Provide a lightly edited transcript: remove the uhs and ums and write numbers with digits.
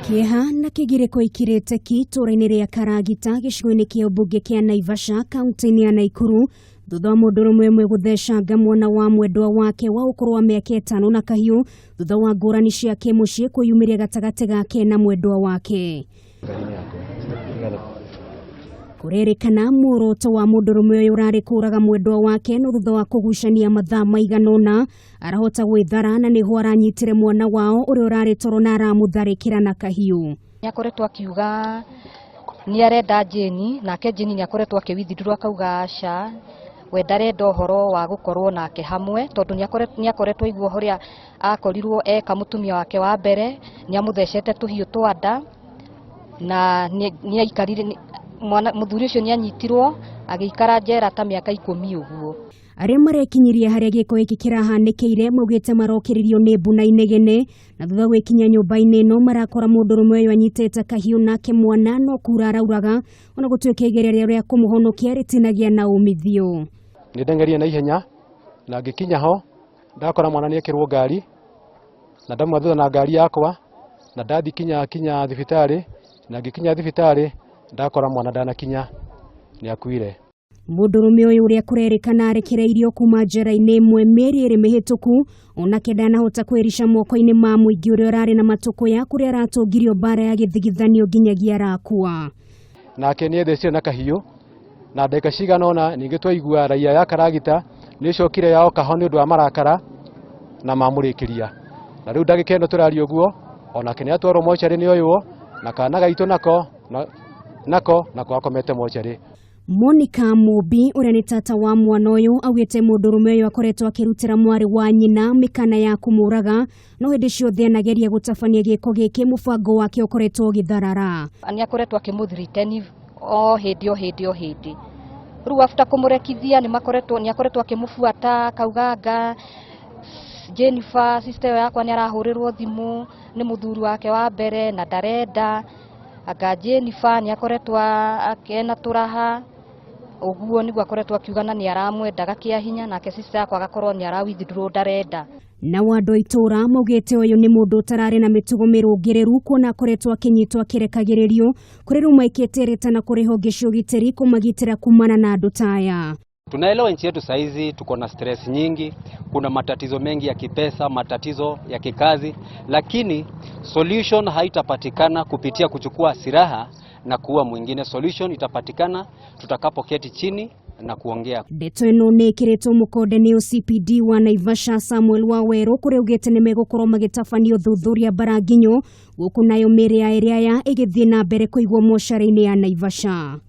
Kĩeha na kĩgirĩko ikirĩte ki itũũra-inĩ rĩa Karagita gĩcigo-inĩ kĩa ũmbunge kĩa Naivasha kaunti-inĩ ya Naikuru thutha wa mũndũrũme ũmwe gũthecanga mwana wa mwendwa wake wa ũkũrũ wa mĩaka 5 na kahiũ thutha wa ngũrani cia kĩmũciĩ kwĩyumĩria gatagatĩ gake na mwendwa wake. Kũrerĩkana muoroto wa mũndũrũme ũyũ ũrarĩ kũraga mwendwa wake no thutha wa kũgucania mathaa maigana ũna arahota gwĩthara na nĩho aranyitire mwana wao ũrĩa ũrarĩ toro na aramũtharĩkĩra na kahiũ. Nĩ akoretwo akiuga nĩ arenda Jane, nake Jane nĩ akoretwo akĩwithdraw akauga aca, we ndarenda ũhoro wa gũkorwo nake hamwe tondũ nĩ akoretwo aigua ũrĩa akorirwo eka mũtumia wake wa mbere, nĩ amũthecete tũhiũ twa nda na nĩ aikarire mwana mũthuri ũcio nĩ anyitirwo agĩikara njera ta mĩaka 10 ũguo. Arĩa marekinyirie harĩa gĩko gĩkĩ kĩrahanĩkĩire maugĩte marokĩrĩrio nĩ mbu na inegene na thutha gwĩkinya nyũmba-inĩ ĩno marakora mũndũrũme ũyũ anyitĩte kahiũ nake mwana no kura arauraga ona gũtuĩka igeria rĩa kũmũhonokia rĩtinagia na umithio. Nĩ ndeng'erire na ihenya na ngĩkinya ho ndakora mwana nĩ ekĩrwo ngari na ndamwa thutha na ngari yakwa na ndathi kinya thibitarĩ na ngĩkinya thibitarĩ ndakora mwana ndanakinya nĩ akuire. Mũndũrũme ũyũ ũrĩa kũrerĩkana arekereirio kuma njera-inĩ ĩmwe mĩeri 2 mĩhĩtũku onake ndanahota kwĩrica moko-inĩ ma mũingĩ ũrĩa ũrarĩ na matũkũya kũrĩa aratũngirio mbara ya gĩthigithanio nginyagia arakua. Nake nĩ ethecire na kahiũ na ndagĩka cigana ũna ningĩ twaigua raia ya Karagita nĩ ĩcokire yaoka ho nĩ ũndũ wa marakara na mamũrĩkĩria na rĩu ndagĩka ĩno tũraria ũguo onake nĩ atwarwo mocarĩ nĩ oywo na kana gaitũ nako nako nako akomete mocarĩ. Monica Mũmbi ũrĩa nĩ tata wa mwana ũyũ augĩte mũndũrũme ũyũ akoretwo akĩrutĩra mwarĩ wa nyina mĩkana ya kũmũraga no hĩndĩ ciothe anageria gũtabania gĩko gĩkĩ mũbango wake ũkoretwo ũgĩtharara. Nĩ akoretwo akĩmũthreaten o hĩndĩ o hĩndĩ o hĩndĩ. Rĩu after kũmũrekithia nĩ akoretwo akĩmũbuata akauga anga Jennifer sister ĩyo yakwa nĩ arahũrĩrwo thimũ nĩ mũthuri wake wa mbere na ndarenda anga Jennifer nĩ akoretwo ena tũraha ũguo nĩguo akoretwo akiuga na nĩ aramwendaga kĩa hinya nake sister yakwa agakorwo nĩ ara withdraw ndarenda. Nao andũ a itũũra maugĩte ũyũ nĩ mũndũ ũtararĩ na mĩtugo mĩrũngĩrĩru kuona akoretwo akĩnyitwo akĩrekagĩrĩrio kũrĩ rĩu maikĩte rĩtana kũrĩ honge cia ũgitĩri kũmagitĩra kumana na andũ ta aya. Tunaelewa nchi yetu saizi tuko na stress nyingi, kuna matatizo mengi ya kipesa, matatizo ya kikazi, lakini solution haitapatikana kupitia kuchukua silaha na kuua mwingine. Solution itapatikana tutakapoketi chini na kuongea. Ndeto ĩno nĩ ĩkĩrĩtwo mũkonde nĩ OCPD wa Naivasha Samuel Wawerũ kũrĩa augĩte nĩ megũkorwo magĩtabania ũthuthuria Mbaranginyo gũkũ nayo mĩĩrĩ ya erĩ aya ĩgĩthiĩ na mbere kũigwo mocarĩ-inĩ ya Naivasha.